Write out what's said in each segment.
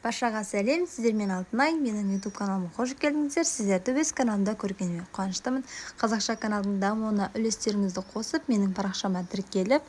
Баршаға сәлем! Сіздермен Алтынай. Менің YouTube каналыма қош келдіңіздер! Сіздерді өз каналымда көргеніме қуаныштымын. Қазақша каналдың дамуына үлестеріңізді қосып, менің парақшама тіркеліп,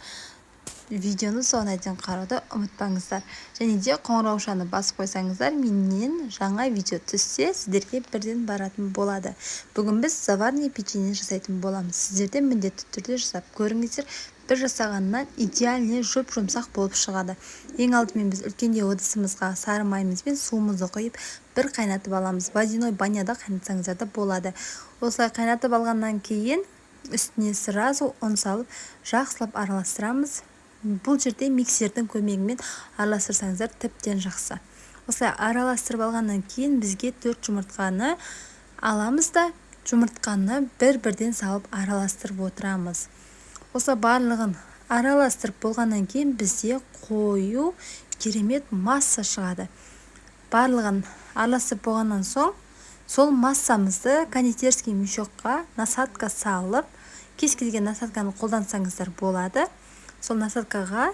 видеоны соңына дейін қарауды ұмытпаңыздар. Және де қоңыраушаны басып қойсаңыздар, менен жаңа видео түссе, сіздерге бірден баратын болады. Бүгін біз заварный печенье жасайтын боламыз. Сіздер де міндетті түрде жасап көріңіздер. Бір жасағаннан идеальный, жұп жұмсақ болып шығады. Ең алдымен біз үлкендеу ыдысымызға сары майымыз бен суымызды құйып, бір қайнатып аламыз. Водяной баняда қайнатсаңыздар да болады. Осылай қайнатып алғаннан кейін үстіне сразу ұн салып, жақсылап араластырамыз. Бұл жерде миксердің көмегімен араластырсаңыздар, тіптен жақсы. Осылай араластырып алғаннан кейін бізге төрт жұмыртқаны аламыз да, жұмыртқаны бір бірден салып, араластырып отырамыз. Осы барлығын араластырып болғаннан кейін бізде қою керемет масса шығады. Барлығын араластырып болғаннан соң, сол массамызды кондитерский мешокқа насадка салып, кез келген насадканы қолдансаңыздар болады, сол насадкаға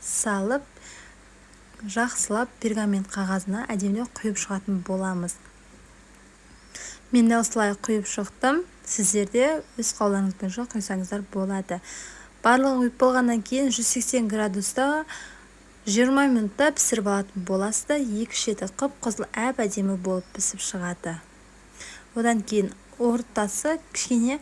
салып, жақсылап пергамент қағазына әдемілеп құйып шығатын боламыз. Мен осылай құйып шықтым, сіздер де өз қалауларыңыз бойынша құйсаңыздар болады. Барлығын құйып болғаннан кейін 180 градуста 20 минутта пісіріп алатын боласыздар. Екі шеті қып-қызыл, әп әдемі болып пісіп шығады. Одан кейін ортасы кішкене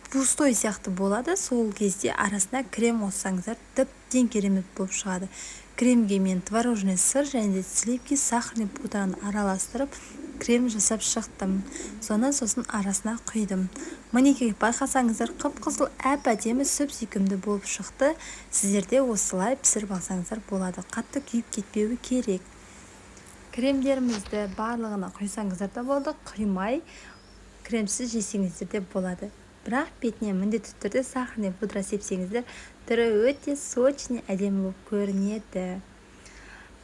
пустой сияқты болады. Сол кезде арасына крем қоссаңыздар, тіптен керемет болып шығады. Кремге мен творожный сыр және де сливки, сахарный пудраны араластырып, крем жасап шықтым. Соны сосын арасына құйдым. Мінекей, байқасаңыздар, қып қызыл, әп әдемі, сүп сүйкімді болып шықты. Сіздер де осылай пісіріп алсаңыздар болады. Қатты күйіп кетпеуі керек. Кремдерімізді барлығына құйсаңыздар да болады, құймай, кремсіз жесеңіздер де болады. Бірақ бетіне міндетті түрде сахарный пудра сепсеңіздер, түрі өте сочный, әдемі болып көрінеді.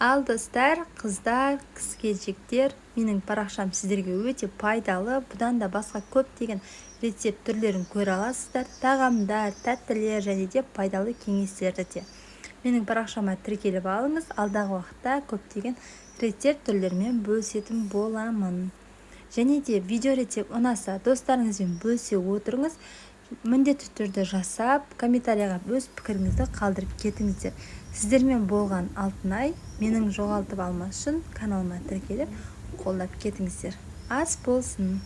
Ал, достар, қыздар, қыз келіншектер, менің парақшам сіздерге өте пайдалы. Бұдан да басқа көптеген рецепт түрлерін көре аласыздар, тағамдар, тәттілер және де пайдалы кеңестерді де. Менің парақшама тіркеліп алыңыз. Алдағы уақытта көптеген рецепт түрлерімен бөлісетін боламын. Және де видео рецепт ұнаса, достарыңызбен бөлісе отырыңыз. Міндетті түрде жасап, комментарийға өз пікіріңізді қалдырып кетіңіздер. Сіздермен болған Алтынай. Менің жоғалтып алмас үшін каналыма тіркеліп, қолдап кетіңіздер. Ас болсын!